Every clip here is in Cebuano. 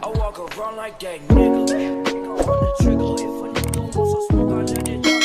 I walk around like that nigga. On the trigger, if a nigga wants some smoke, I let it drop.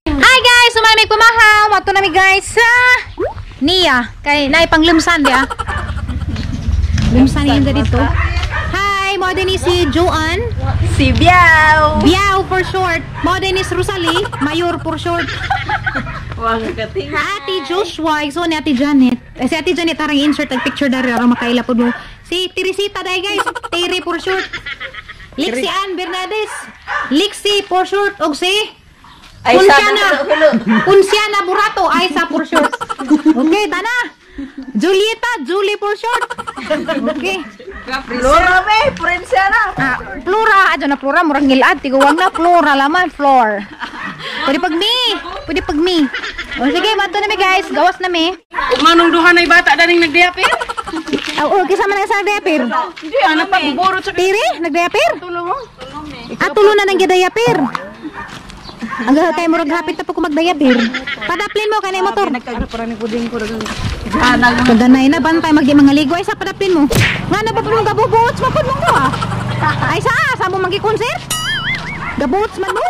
Hi guys! Sumamig pumahaw! Mato nami guys sa Nia. Kay naipang lumsan di ah. Lumsan niya dito. Hi! Mo din ni si Joanne. Si Biao! Biao for short. Mo din ni si Rosalie. Mayor for short. Ate Joshua. So ni Ate Janet. Eh, si Ate Janet harang insert ang picture dari aron makaila pod mo. Si Teresita dai guys. Tere for short. Lixie Ann Bernades. Lixie for short. Og si Punsiana. Punsiana Burato. Aisa for short. Okay, tana. Julieta, Julie for short. Okay. Flora be, Prudenciana. Ah, Flora, adyo na Flora, murag ngilad, tiguwang na Flora laman, floor. Pwede pag me, pwede pag me. O sige, mato na mi guys, gawas na mi. Ug manong duha nay bata daning nagdiapir? Oh, kisa man ang sa nagdiapir. Hindi ana pa buborot sa Tiri, nagdiapir? tulo mo. Ah, tulo na nang gidayapir. Ang kay murag hapit na po ko magdayapir. Padaplin mo kanay motor. Kaganay na bantay magdi mga ligo ay sa padaplin mo. Nga na pa po mong gabubuots mo pud mo ko ah. Ay sa sa mo magi-concert? Gabuots man mo.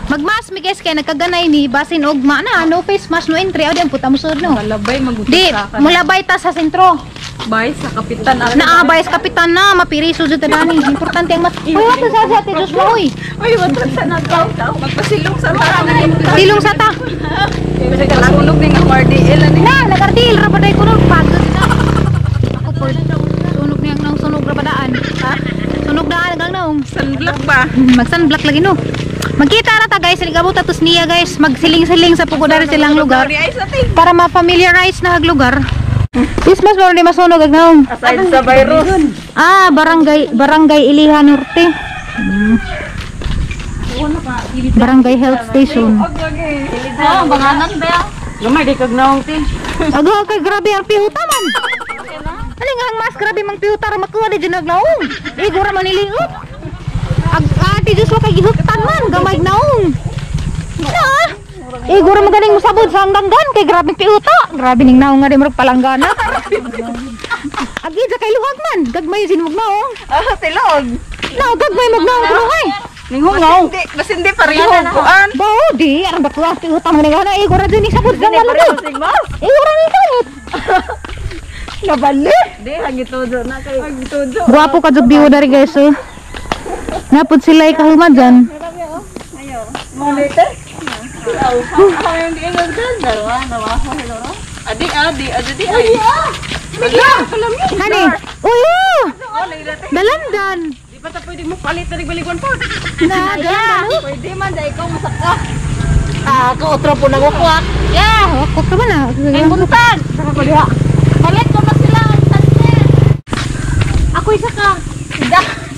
Magmas mi guys kay nagkaganay ni basin og ma na no face mask no entry aw di ang puta mo sud no. Malabay magutot Di mulabay ta sa sentro. Bay sa kapitan. Naa bay sa kapitan na mapiriso jud ta dani. Importante ang mas. Uy, what sa sa Ate Joshua oy. Uy, what sa nagkaw? Magpasilong sa ta. Silong sa ta. Kasi kalangulog ning ang RDL ani. Na, nag-RDL ra ba day kuno pagod na. Ako for sunog niyang nang sunog ra ba daan. Ha? Sunog daan ang naong. Sunblock ba? Mag sunblock lagi no. Magkita ra ta guys, ligabot ta tos niya guys, magsiling-siling sa pugudari silang lugar para ma-familiarize na ag lugar. Christmas ba ni masunog ag naong? Aside sa virus. Ah, barangay Ilihan Norte. Barangay Health Station. Ah, banganan ba? Gamay di kag naong ti. Aga kay grabe ang pihuta man. Ano nga ang mas grabe mang pihuta ra makuha di jud nagnaong. Igora man niliot. Ag Ate Joshua kay gihuktan man gamay naong. Na. Igora man ganing mosabod sa hanggan kay grabe pihuta. Grabe ning naong nga di murag palanggana. Agi ja kay luhag man, gagmay sinmog naong. Ah, tilog. Na gagmay magnaong kuno kay. Ninghungaw. Bas hindi pareho kuan. Bao di aron bakla pihuta man gana igora jud ni sabod sa malabot. Igora ni tawit. Nabali. Di hangitudo na kay. Hangitudo. Guwapo ka jud biwo dari guys oh. Napod sila ikahuma dyan. Adi adi adi di ay. Hani? Uy! Oh! Dalandan! Di pa ta pwede mo palit na baliguan po. Na, dalandan oh. Pwede man dai ikaw masaka. Ah, ako otro po nagukuha. Yeah, ako ka ba na? Ay buntag. Palit ko na sila ang tante. Ako isa ka.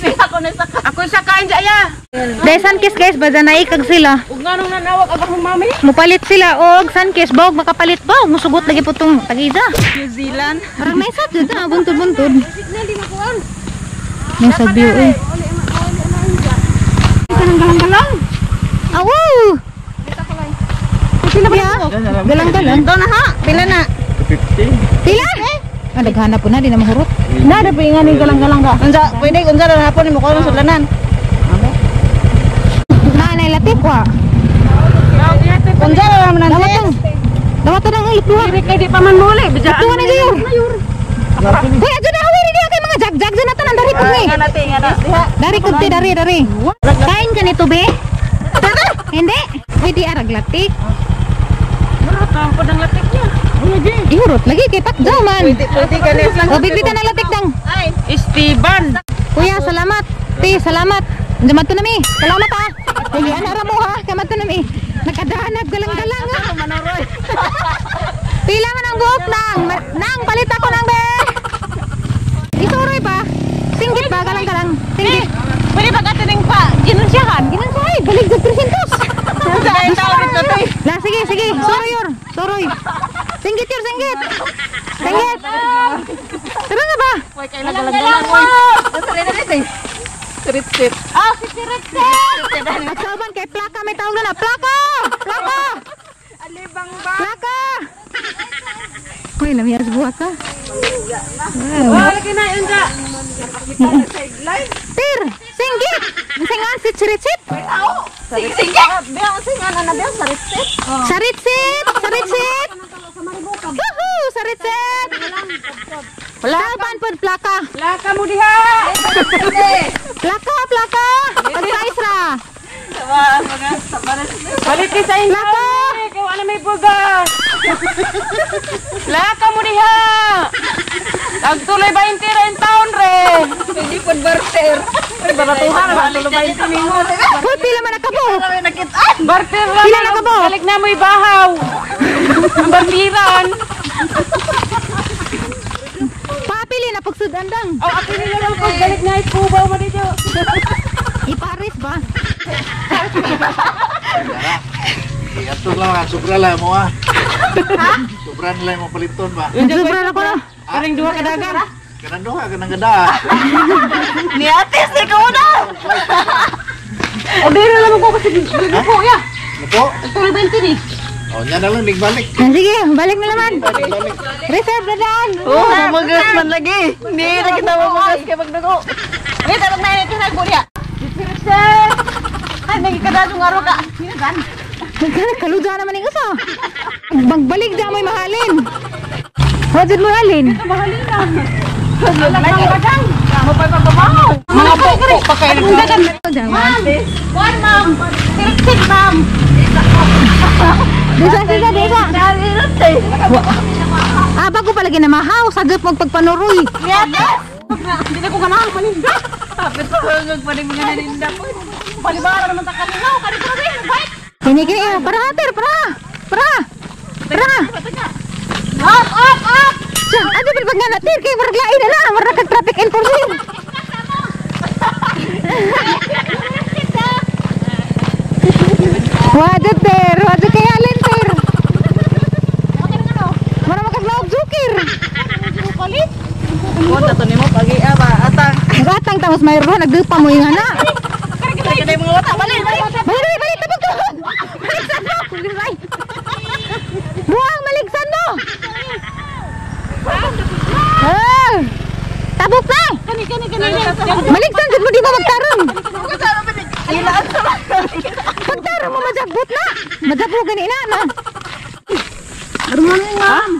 Sila ko na saka. Ako sa kain jaya. Dahil sunkis guys, ba dyan naikag sila. Ug nganong nanawag ang akong mami? Mupalit sila og sunkis, bog makapalit ba? Musugot lagi po itong tagida. New Zealand. Parang may sat dyan, ah, buntod-buntod. May sa view eh. Galang-galang. Awo! Sila ba? Galang-galang. Ito na ha. Pila na? 50. Pila? Ah, naghanap po na, di na mahurot. Na, da pingan ni galang-galang ka. Unsa, pwede unsa na hapon mo kuno sulanan. Nanay latik wa. Unsa na naman Dawat ang. Dawat ang ilip duha. Dili kay di pa man muli. Bidya. Tuwa na gayo. Hoy, adyo na hawi diya kay mga jag-jag dyan natan dari kog ni. Nga na nga na. Diha. Dari kog te, dari dari. Kain ka nito be? Hindi. Uy, di arag latik. Murot ang pod ang latik niya. Ihurot lagi kay pakjaw man. Pwede pwede ka na. O bigbitan ang latik dang. Ay, Esteban. Kuya, salamat. Te, salamat. Diyan to na mi. Salamat ha. Sige, ana ra mo ha. Kamat to na mi. Nagkadahanap galang-galang ha. manoroy. Pila man ang buhok nang. Nang palit ako nang be. Isuroy pa. Singgit ba galang-galang? Singgit. Pwede ba katining pa? Ginunsyahan. Ginan sa ay, balik sa 300. Unsa kay tao dito te? La, sige, sige. Suroy yor. Suroy. Singgit yor, singgit. Singgit. Tara na ba? Way kay galang-galang. Unsa rin na te? Sirit-sit. Ah, si Sirit. At sa uban kay plaka may tawag na na. Plaka! Plaka! Alibang ba? Plaka! Uy, lamiyas buhat ka. Wala kina unsa. Tir, singgit. Singan sit sirit. Sige. Biya singan ana biya saritsit. Saritsit, saritsit. Woohoo, saritsit. Salban pod plaka. Plaka mo diha. Plaka, plaka. Pag-size ra. Balik kay sa inyo. Plaka. Kay wala may bugas. Plaka mo diha. Tagtuloy 20 ra in taon re. Hindi pod barter. Ay baratuhan ba tuloy 20 nimo. Uy, pila man nakabuok. Barter ra. Pila na ka ba? Balik na mo'y bahaw. Ang bartiran. Papili na pagsudandang. Oh, ako nila lang pag balik na ikubaw mo dito. Iparis ba? Ato lang, sobra lang mo ah. Sobra na lang mo paliton ba? Sobra na ko na. Karing duha ka dagan. Kanang duha, kanang gada. Ni ate si ko na. O dili lang ko kasi ko ya. Ano po? Tuloy 20 ni. O, niya na lang, nagbalik. Ah, sige, balik na naman. Reserve na daan. Oh, mamugas man lagi. Hindi na kita mamugas kay magdugo. Wait, tarong na kinagbo niya. Ay, nagikadadong araw ka. Hinagan. Kaluda naman yung usa. Magbalik dyan mo'y mahalin. Wajud mo halin. Mahalin na. Mga po pa kayo nagdagan. Ma'am, One ma'am. Sirit ma'am. Disa, disa, disa. Ah, bago pala ginamahaw. Sagot mong pagpanuroy. Hindi na ko ganahan paninda. Tapos pa hanggang mga naninda po. Palibara naman ta kanina. Kani ko rin. Bike. Kini, kini. Para, hater, para. Para. Para. Up, up, up. Siya, ano ba pag nga natin? Kaya maraglain na lang. Marag kag traffic enforcer. Wajud ter. Wajud kay alin ter. Mara makaglaog jukir. Mo tato nimo pagi ba atang. Gatang tapos mayroon nagdupa mo yung ana. Kay mga bata balik balik. Balik, balik, balik, tabog to. Maligsan mo. Buang, maligsan mo. Ah, tabok na. Kani kani kani. Maligsan jud mo di mo magtarong. Pagtarong mo majabot na. Majabot gani na na. Ma'am.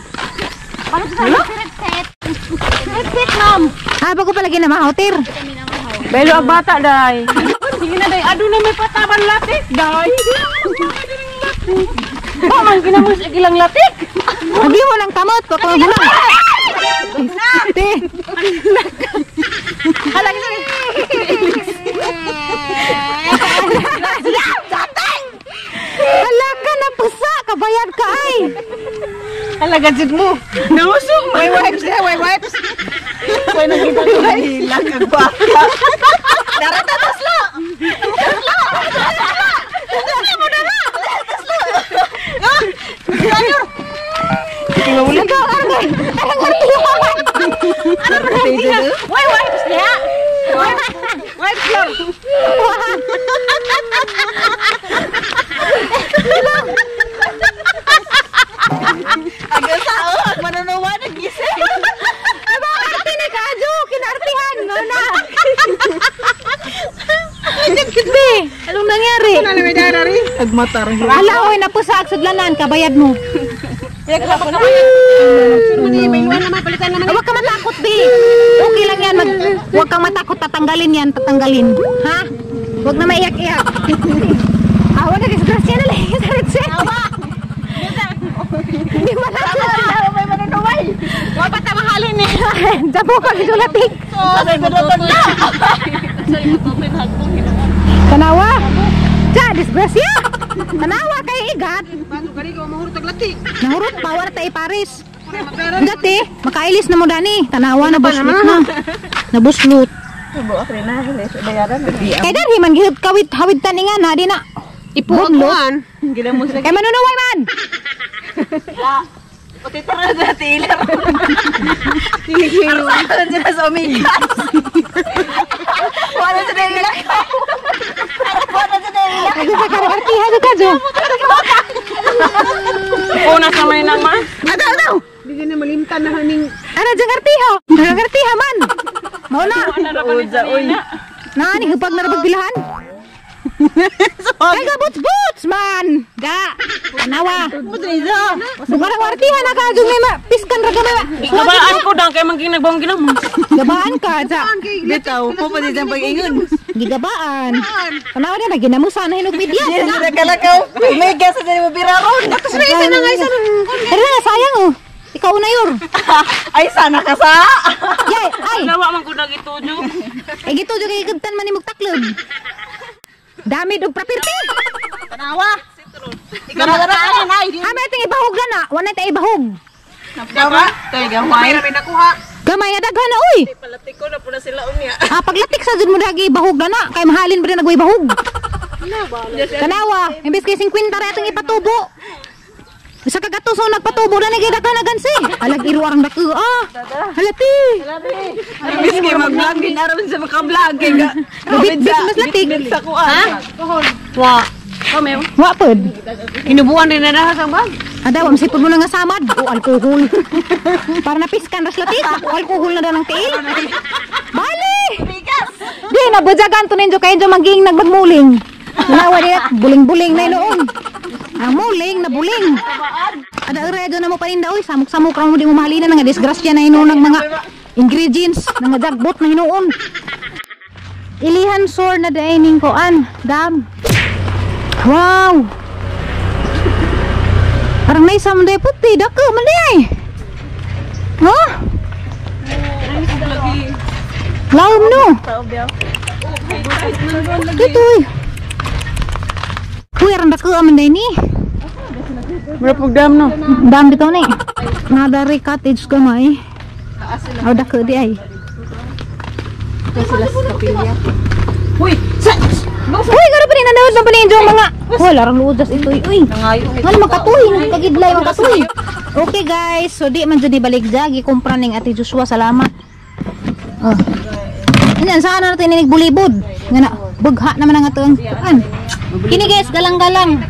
Sirit ma'am. Ah, bago pala ginamahaw, tir. Belo ang bata day. Sige na day, aduna may pataban latik day. Ba man ginamos ilang latik. Agi mo lang kamot, baka magulang. Te. Hala gini. Hala ka na pusa, kabayad ka ay. Halaga jud mo. Nausog man. Way wipes eh, way wipes. Way nakita ko hilang ang baka. Darata taslo. Taslo. Taslo mo na na. Taslo. Ikaw, ano Anong artihan? Way wipes niya. Wipes lang. Aga sao ang manunuwa nagising. Aba, arte na ka, Jo. Kinartihan. No na. Be, anong nangyari? Agmatar. Ala, oy, napusa ang sudlanan. Kabayad mo. Huwag ka matakot, Be. Okay lang yan. Huwag kang matakot. Tatanggalin yan. Tatanggalin. Ha? Huwag na maiyak-iyak. Ah, wala. Disgrasya na lang. Sarit-sit. Hindi mo na. May manunuway. Wa pa ta mahalin ni. Jabo ka, gidulatik. Sa gudoton na. Tanawa. Ja, disgrasya. Tanawa kay igat. Nahurot pa wala ta Paris. Dati, makailis na mo dani. Tanawa na buslot na. Nabuslot. Kay darhi man gihud kawit hawid taningan ha di na. Ipuan. Kay manunuway man. Pati tara na tilar. Arsahan sila sa umigas. Wala sa nila. Wala sa nila. Agi sa karo artihan ka jo. Una sa may nama. Adaw adaw. Hindi na malimpi. Ana jang artiha. Artiha man. Mao na. Nani hupag na rabag bilahan. Kay ga boots boots man. Ga. Anawa. Bukan ang artiha na ka jung may piskan ra gamay. Gabaan ko dang kay mangking nagbawang ginamos. Gabaan ka ja. Bitaw, mo pa din pag-ingon. Gigabaan. Tanawa na ginamusa na hinog media. Di na kalakaw. May gas sa mo biraron. Tapos na isa na nga isa na. Pero na sayang oh. Ikaw na yor. Ay sana ka sa. Yay, ay. Nawa man ko nagitujo. Eh gito jud kay gigtan man imong taklob. Dami og property. Tanawa. Ikaw na na ay. Ha may ting ibahog na na. Wala tay ibahog. Dawa, kay gamay. Gamay nga daghan na oy. Palatik ko na pula sila unya. Ah, paglatik sa jud mo dagi ibahog na na kay mahalin pa rin nagway bahog. Tanawa, imbes kay 50 ra atong ipatubo. Isa ka gatos so nagpatubo na nagay daghan na gansi. Alag iro arang dako ah. Halati. Imbis kay mag-vlog din aron sa maka-vlog kay ga. Bit bit mas latik. Sa kuan. Wa. Kami. Wa pod. Inubuan din na na sa bag. Ada wa masipod mo na nga samad o alkohol. Para napiskan ras latik o alkohol na daw ng tiil. Bali. Di nabudyagan to ninyo kayo maging nagmagmuling. Nawa di buling-buling na noon. Ang muling na buling. Ada ere na mo paninda oy samok-samok ra mo di mo mahalina nga disgrasya na hinuon ng mga ingredients na nga jagbot na hinuon. Ilihan sor na dining koan dam. Wow. Parang naisa man day puti dako man day ay. Huh? Laom no. Dito uy. Uy, arang dako man day ni. Mura dam no. Dam dito ni. Nadari cottage gamay. Aw dako di ay. Uy, sa Uy, garo pa rin nanood na pa rin yung mga. Uy, larang luodas ito. Uy. Ano makatuy, kagidlay makatuy. Okay guys, so di man jud ibalik ja gikumpra ning Ate Joshua, salamat. Oh. Inyan saan na natin inig bulibod. Nga na, bugha naman ang atong kuan. Kini guys, galang-galang.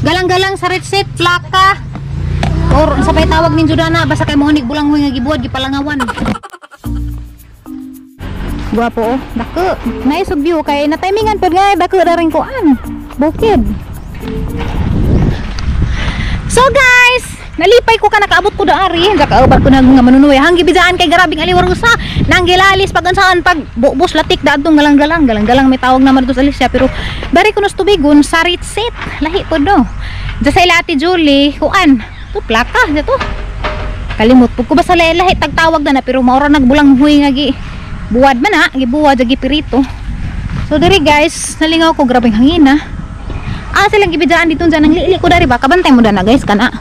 Galang-galang sa retset plaka. Or sa pay tawag ning Judana basta kay mo nig bulanghoy nga gibuhat gipalangawan. Gwapo oh, dako. Nice og view kay na timingan pud nga dako ra rin kuan. Bukid. So guys, nalipay ko ka nakaabot ko daari. Nakaabot ko na nga manunuy. Hanggi bidaan kay garabing aliwarusa. Nanggilalis pag ansaan pag bubos latik daadtong galang-galang. Galang-galang may tawag naman dito sa Alicia pero dari ko nos tubigon sa ritsit. Lahi pod no. Diya sa ila Ate Julie, kuan. To plaka dito. Kalimot pud ko basta lahi tagtawag na na pero maura nagbulang huy nga gi buwad man na, gibuwad gi pirito. So diri guys, nalingaw ko grabeng hangin ah. Ah, silang gibidaan dito dyan. Ang liili ko dari ba? Kabantay mo na guys, kana.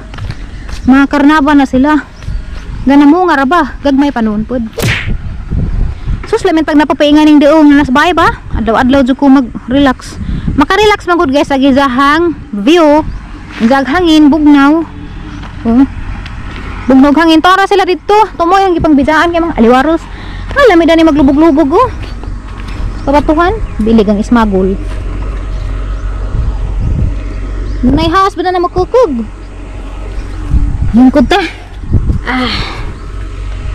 Mga karnaba na sila. Gana mo nga ra ba? Gagmay pa noon pod. Sus, lamin pag napapainga ning diong na nasa bahay ba? Adlaw-adlaw jud ko mag-relax. Maka-relax man gud guys sa gizahang view. Zag hangin, bugnaw. Oh. Bugnaw hangin. Tora sila dito. Tumoy ang gipangbidaan kay mga aliwaros. Ah, lami dani maglubog-lubog oh. Kabatuhan, bilig ang ismagol. Nay house ba na makukog? Lingkod ta. Ah.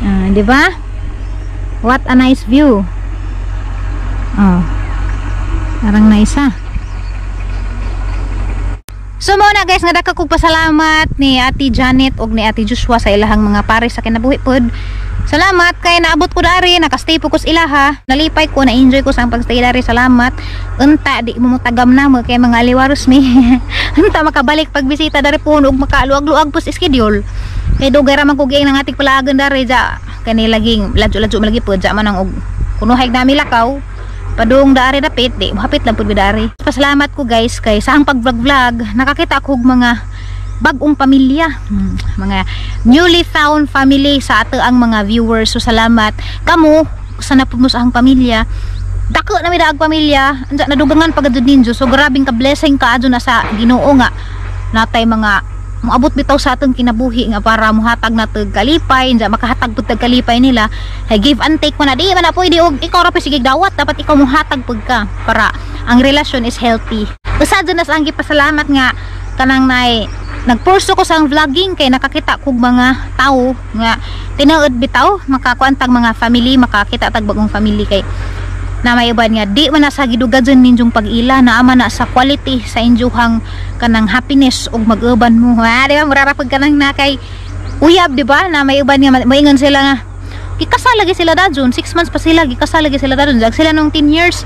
Ah, di ba? What a nice view. Oh. Parang nice ha. So mao na guys nga dagko kog pasalamat ni Ate Janet ug ni Ate Joshua sa ilahang mga pare sa kinabuhi pod. Salamat kay naabot ko dari, nakastay po ko sa ilaha. Nalipay ko, na-enjoy ko sa ang pagstay dari. Salamat. Unta di mo tagam na mo kay mga aliwaros mi. Unta makabalik pagbisita dari po ug makaluag-luag po sa schedule. Kay dugay ra man ko giing nang ating palagan dari ja kani laging ladyo-ladyo man lagi po ja man ang og kunuhay nami lakaw. Padung dari dapit di hapit lang pud mi dari. Pasalamat ko guys kay sa ang pag-vlog-vlog nakakita ko og mga bagong pamilya, mga newly found family sa ato ang mga viewers. So salamat kamo sa napud mo sa ang pamilya. Dako na mi daag pamilya, anja nadugangan pagad ninyo. So grabing ka blessing ka adyo na sa Ginoo nga natay mga moabot bitaw sa atong kinabuhi nga para mohatag na tag kalipay, anja makahatag pud tag kalipay nila. Hey, give and take man na di man na pwede og ikaw ra pa sige dawat, dapat ikaw mohatag pud ka para ang relasyon is healthy. Usa jud na sa ang gipasalamat nga kanang nay Nagpurso ko sa vlogging kay nakakita kog mga tao nga tinuod bitaw makakuan tag mga family, makakita tag bagong family kay na may uban nga di man na sa gidugadyon ninyong pag-ila, naa man na sa quality sa inyuhang kanang happiness ug mag-uban mo. Ha, di ba mura ra pag kanang na kay uyab, di ba? Na may uban nga maingon sila nga gikasal lagi sila dadyon, 6 months pa sila gikasal lagi sila dadyon, jag sila nung 10 years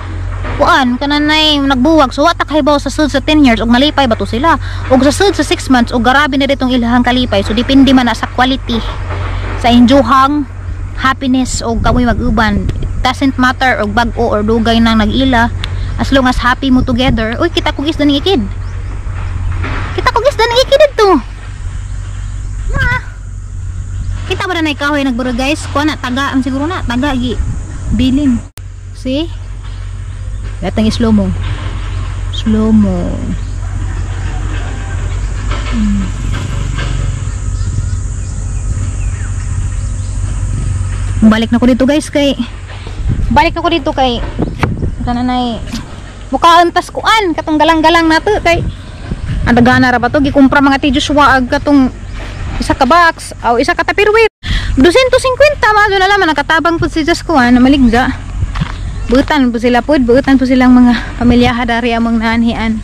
kuan kananay nagbuwag, so wa ta kahibaw sa sud sa 10 years og nalipay ba to sila og sa sud sa 6 months og grabe na ditong ilahang kalipay. So depende man na sa quality sa injuhang happiness og kamoy mag-uban. It doesn't matter og bag-o or dugay nang nag-ila, as long as happy mo together. Uy, kita kog isda ning ikid, kita kog isda ning ikid didto na. Kita ba na kahoy nagburo guys? Kuan na taga ang siguro na taga gi bilin. See? Gatang slow mo. Slow mo. Balik na ko dito guys kay balik na ko dito kay kananay mukaan tas kuan katong galang-galang nato kay ang dagana ra ba to gikumpra mga ti Joshua ag katong isa ka box o isa ka tupperware 250 mazo na laman nakatabang pud si Diyos ko na maligja. Buutan po sila pod, buutan po silang mga pamilyaha dari among naanhian.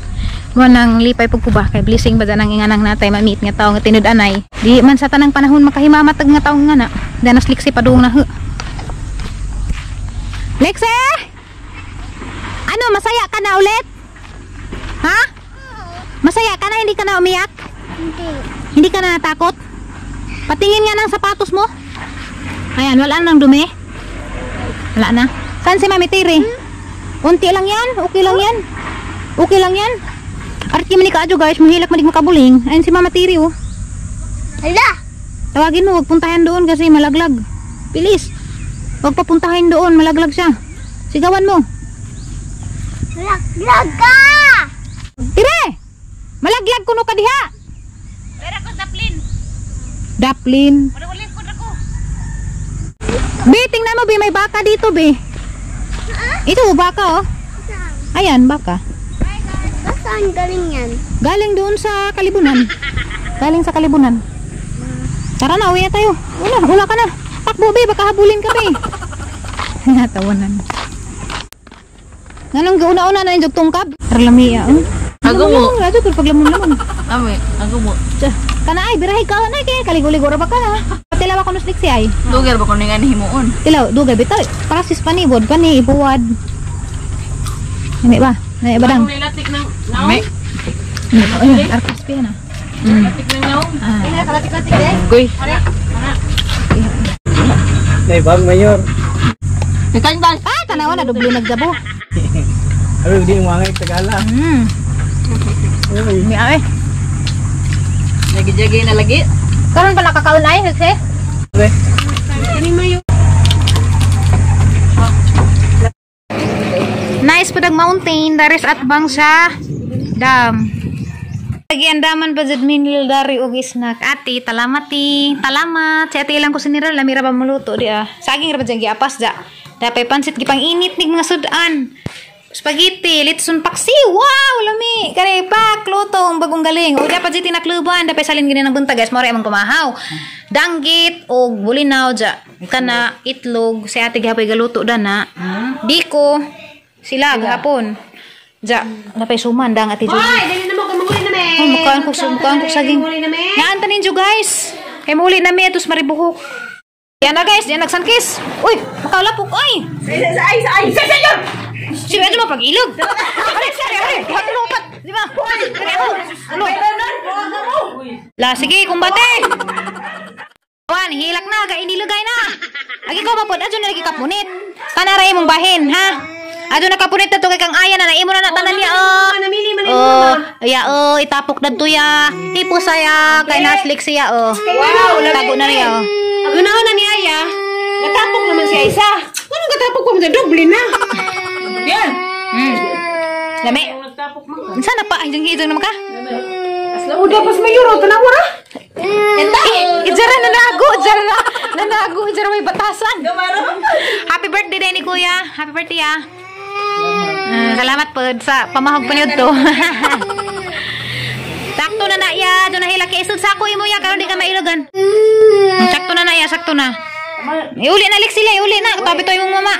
Mo nang lipay pud ko ba kay blessing ba nang inganang natay ma-meet nga tawo nga tinud-anay. Di man sa tanang panahon makahimamatag nga tawo nga na. Danas liksi padung na. Lexie! Ano, masaya ka na ulit? Ha? Masaya ka na, hindi ka na umiyak? Hindi. Hindi ka na natakot? Patingin nga ng sapatos mo. Ayan, wala nang dumi. Wala na. Saan si Mami Tiri? Unti lang yan. Okay lang yan. Okay lang yan. Arki man ni kaadyo guys. Muhilak man makabuling. Ayun si Mama Tiri oh. Hala! Tawagin mo. Huwag puntahan doon kasi malaglag. Bilis. Huwag papuntahin doon. Malaglag siya. Sigawan mo. Malaglag ka! Tire! Malaglag kuno ka diha! Pera ko daplin. Daplin. Ko. Be, tingnan mo be. May baka dito be. Ito, baka oh. Ayan, baka. Saan galing yan? Galing doon sa Kalibunan. Galing sa Kalibunan. Tara na, uwi na tayo. Una, una ka na. Takbo be, baka habulin ka be. Tawanan. Nganong gauna-una na yung tungkab? Tarlamia, oh. Ago mo. Radyo, pero paglamon-lamon. Ami, ago mo. Kana ay, birahi ka na kay kaligo-ligo ra ba ka na? Tilaw ako nus liksi ay. Dugar ba kuno nga himuon? Tilaw, dugay bitaw. Para sis panibod pani ibuwad. Ini ba? Ini ba dang? Latik ng naong. Ami. Ayun, arkas pa na. Latik ng naong. Latik-latik eh. Goy. Nay bang mayor. Ikan ba? Ah, tanawa na doble nagjabo. Ano di mga Tagala. Uy, ay. Lagi-jagi na lagi. Karon pa nakakaon ay, kasi. Nice po dag mountain, daris at bang sa dam. Lagi ang daman pa jud minil dari og snack. Ate, talamati, talamat. Si ate ilang kusinira, lamira ba muluto di ah. Saging ra ba dyan giapas ja. Dapay pansit gipang init nig mga sudan. Spaghetti, litson paksi. Wow, lami. Kare pak luto ang bagong galing. O dapat jud tinakluban, dapay salin gini ng buntag guys, mao ra among kumahaw. Danggit og bulinaw ja. Kana itlog si ate gihapoy galuto dana. Diko sila gahapon. Ja, dapay suman dang ate Julie. Hoy, dali na mo kay manguli na me. Oh, mukaan ko saging. Ngaan ta ninyo guys. Kay muli na mi atos maribuhok. Yan na guys, yan nagsankis. Uy, makalapok ay. Ay, ay, ay, senyor. Sige, ano mo pag-ilog? Are, are, are. Lupat, di ba? Are, ako. Ano? La, sige, kumbate. Wan, hilak na, kainilugay na. Agi ko mapod, adyo na lagi kapunit. Kanara imong bahin, ha? Adyo na kapunit na to kay kang aya na imo na natanan niya, oh. Oh, ya oh, itapok dadto ya. Tipo saya kay naslik siya, oh. Wow, tago na niya, oh. Ang una ni Aya, natapok naman siya isa. Anong katapok ko? Doble na. Yan. Lami. Sana pa, hijang-hijang naman ka. Udah pas mayuro, tanawa ra. Ijara na nago, ijara na nanago, ijara may batasan. Happy birthday din ni Kuya. Happy birthday ah. Salamat po sa pamahog pa niyo to. Takto na na iya. ya. Doon na hilak. Isod sa ako imo ya. Karon di ka mailogan. Sakto na na ya. Sakto na. Iuli na lik sila. Iuli na. Tabi to imong mama.